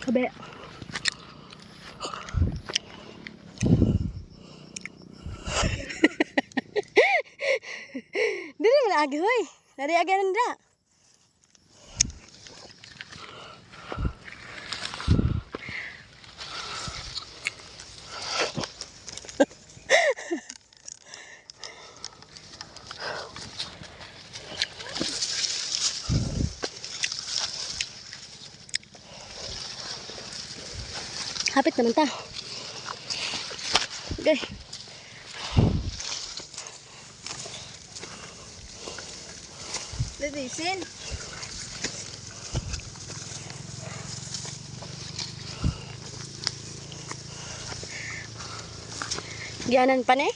Kabe. Dili man agi hoy. Nari agi nanda. Hapit naman ta. Okay. Ladisin. Gianan pa ni?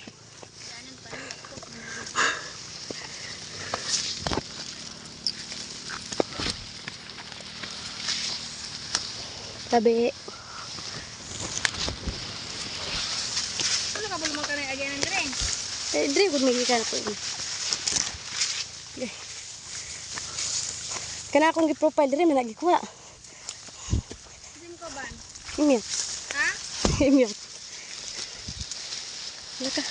Tabi. Ano ka ba lumang kanay agyanan dire? Eh, diri gud may gikan ko ini. Okay. Kana akong gi-profile diri man nagikuha. Sim ko ban. Imyot. Ha? Imyot. Ano ka?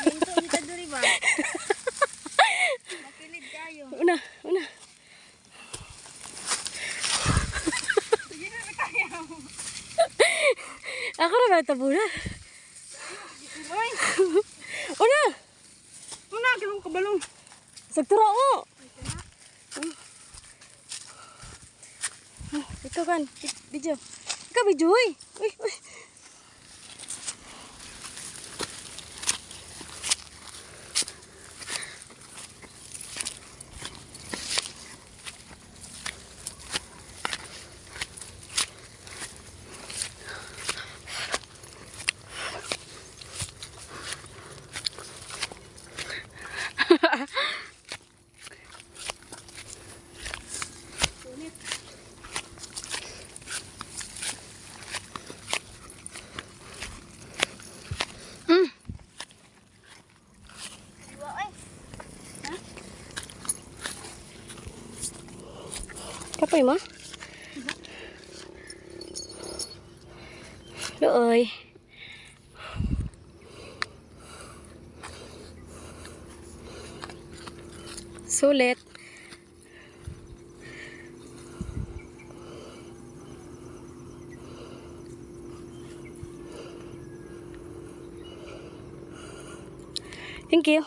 Minto kita diri ba? Makilid kayo. Una, una. Sige na kaya. Ako na ba tabuna? Oy, Una! una kilong kabalong. Sagtura o! Ikaw kan, video. Ikaw video, uy! Uy, uy. Oy. Kapoy mo? Looy. Sulit. Thank you.